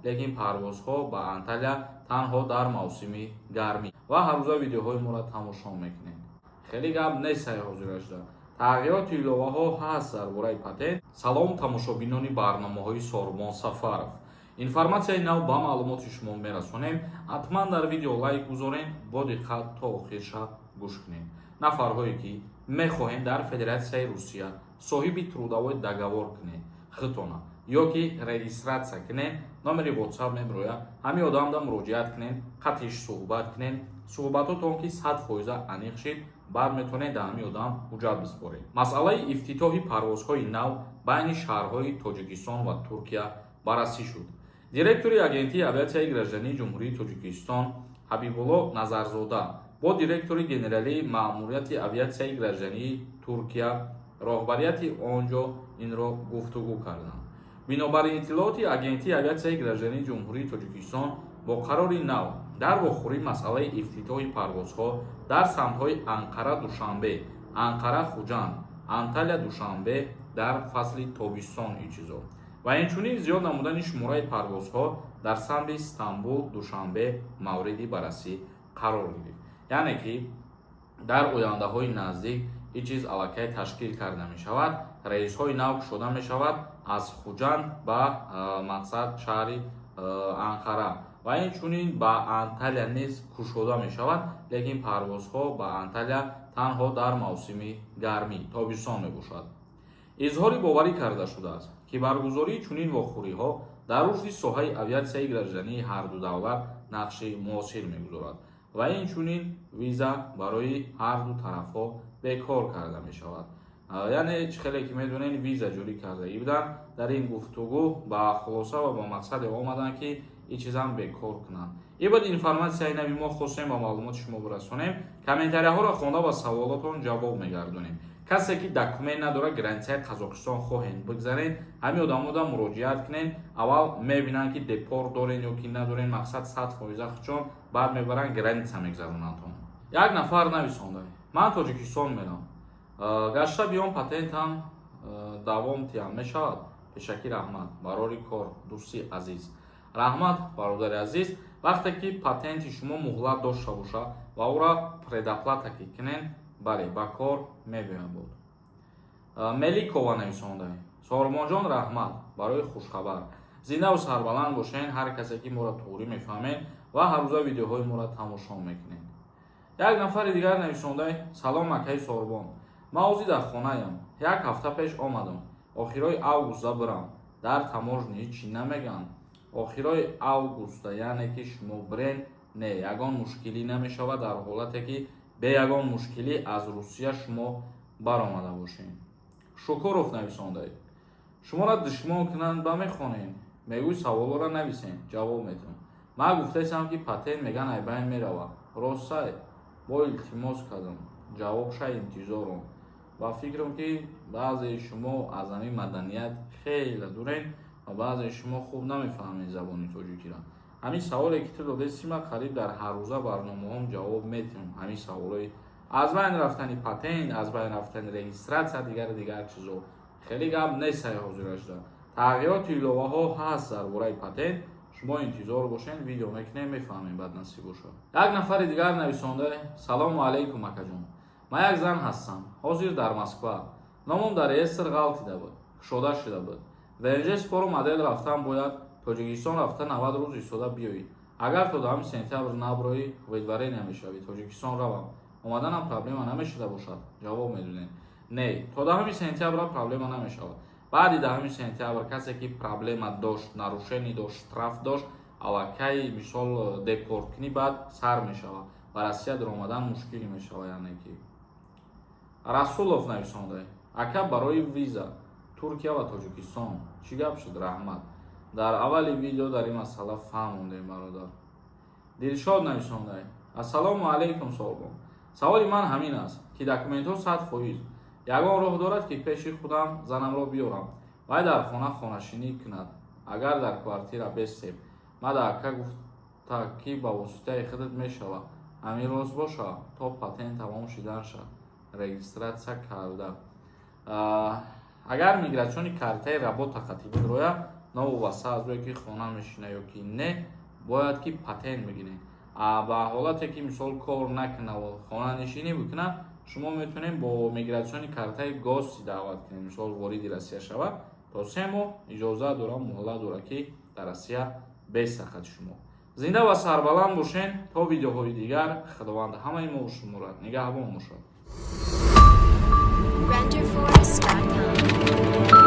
Лекин парвозҳо ба Анталия танҳо дар мавсими гармӣ. Ва ҳаррӯза видеоҳои моро тамошо мекунед. Хеле гап нест, саи ҳозира шуда тағйироти иловаҳо ҳаст дар бораи патент. Салом, тамошобинони барномаҳои Сорбон Сафаров. Информатсияи нав ба маълумоти шумо мерасонем. Ҳатман дар видео лайк гузорен, бо диққат то охирша гӯш кунед. Нафарҳое, ки мехоҳем дар Федератсияи Русия соҳиби трудовой договор кунед худтона ё ки регистрация кунед, номери WhatsApp мебирояд. Ҳамин одамда муроҷиат кунед, қатиш суҳбат кунед. Суҳбатотон ки 100% аниқ шид, баъд метавонед дар ҳамин одам ҳуҷҷат биспоред. Масъалаи ифтитоҳи парвозҳои нав байни шаҳрҳои Тоҷикистон ва Туркия баррасӣ шуд. Директори Агентии авиатсияи граждании Ҷумҳурии Тоҷикистон Ҳабибулло Назарзода бо директори генералии Маъмурияти авиатсияи граждании Туркия, роҳбарияти он ҷо инро гуфтугӯ карданд. Бинобар ин иттилооти Агентии авиатсияи граждании Ҷумҳурии Тоҷикистон, бо қарори нав дар вохӯрӣ масъалаи ифтитоҳи парвозҳо дар самтҳои Анқара — Душанбе, Анқара — Хуҷанд, Анталия — Душанбе дар фасли тобистон ичизо ва инчунин зиёд намудани шумораи парвозҳо дар самти Стамбул — Душанбе мавриди баррасӣ қарор гирифт. Яъне ки дар ояндаҳои наздик ин чиз аллакай ташкил карда мешавад, рейсҳои нав кушода мешавад аз Хуҷанд ба мақсад шаҳри Анқара ва инчунин ба Анталия низ кушода мешавад, лекин парвозҳо ба Анталия танҳо дар мавсими гармӣ, тобистон мебошад. Изҳори боварӣ карда шудааст, ки баргузории чунин вохӯриҳо дар рушди соҳаи авиатсияи граждании ҳарду давлат нақши муосир мегузорад ва инчунин виза барои ҳарду тарафҳо бекор карда мешавад. Яъне чӣ хеле ки медонед, виза ҷорӣ кардагӣ буданд. Дар ин гуфтугӯ ба хулоса ва ба мақсаде омаданд, ки ин чизам бекор кунанд. Ин буд информатсияи нави мо, хостем ба маълумоти шумо бирасонем. Комментарияҳоро хонда, ба саволотон ҷавоб мегардонем. Касе ки документ надорад, границаи Қазоқистон хоҳед бигзаред, ҳамин одамода муроҷиат кунед. Аввал мебинанд, ки депорт дорен ё ки надорен, мақсад 100% хучон, баъд мебаранд, граница мегзаронандтон. Як нафар нависонда: «Ман Тоҷикистон мерам, гашта биём, патентам давом тиям мешавад? Пешакӣ раҳмат, барори кор, дӯсти азиз». Раҳмат, бародари азиз. Вақте ки патенти шумо муҳлат дошта бошад ва ӯра предоплата ки кунен, бале, ба кор мебиёяд буд. Меликова нависонда: «Сормонҷон, раҳмат барои хушхабар. Зиндаву сарбаланд бошен, ҳар касе ки моро туғрӣ мефаҳмед ва ҳаррӯза видеоҳои моро тамошо мекунед». Як нафари дигар нависонда: «Салом, акаи Сорбон, ман ҳозир дар хонаям, як ҳафта пеш омадам, охирои августда бирам, дар таможня чӣ намегӯянд?» Охирои августа, яъне ки шумо бирен, не, ягон мушкилӣ намешавад, дар ҳолате ки бе ягон мушкилӣ аз Русия шумо баромада бошед. Шукуров нависондаед: «Шуморо душмон кунанд, ба мехонем, мегӯй саволҳоро нависем, ҷавоб метавон. Ман гуфтаистам, ки патент меган айбайн меравад, ростсай? Бо илтимос кардам, ҷавобша интизорум». Ба фикрам, ки баъзеи шумо аз ҳамин маданият хеле дурен ва баъзеи шумо хуб намефаҳмед забони тоҷикиро. Ҳамин саволе, ки ту додеси, ман қариб дар ҳаррӯза барномаҳом ҷавоб метиҳам. Ҳамин саволҳои аз байн рафтани патент, аз байн рафтани регистрация, дигару дигар чизо. Хеле гап нест, саи ҳозира шуда тағйироти иловаҳо ҳаст дар бораи патент. Шумо интизор бошед, видео мекунем, мефаҳмем, бад насиб бошад. Як нафари дигар нависонда: «Салому алайкум, акаҷон, ман як зан ҳастам, ҳозир дар Москва, номом дар реестр ғалтида буд, кушода шуда буд. ВНЖ спору модель рафтан бояд Тоҷикистон рафта 90 рӯз истода биёӣ. Агар то 10 сентябр наброӣ, выдворение мешавӣ. Тоҷикистон равам, омаданам проблема намешуда бошад? Ҷавоб медонед?» Не, то 10 сентябра проблема намешавад. Баъди 10 сентябр касе ки проблема дошт, нарушение дошт, штраф дошт, аллакай мисол депорткунӣ баъд сар мешавад, ба Россия даромадан мушкилӣ мешавад. Яъне ки Расулов нависонда: «Ака, барои виза Туркия ва Тоҷикистон чӣ гап шуд? Раҳмат». Дар аввали видео дар ин масъала фаҳмондем, бародар. Дилшод нависонда: «Ассалому алайкум, Сорбон, саволи ман ҳамин аст, ки документҳо 100%, ягон роҳ дорад, ки пеши худам занамро биёрам, вай дар хона хонашинӣ кунад, агар дар квартира бестем? Мада ака гуфта, ки ба воситаи худат мешавад. Ҳамин рост боша? То патент тамом шиданша регистрация карда». Агар миграционный картаи работа қатӣ бидроя. Новобаста аз ое ки хона мешина ё ки не, бояд ки патент бигиред. А ба ҳолате ки, мисол, кор накунаву хонанишинӣ бикунад, шумо метавонед бо миграционный картаи гости даъват кунед. Мисол, вориди Россия шавад, то 3 моҳ иҷоза дорад, муҳлат дорад, ки дар Россия бесахати шумо. Зинда ва сарбаланд бошен то видеоҳои дигар. Худованд ҳамаи мо шуморо нигаҳбон бошад. Renderforest.com.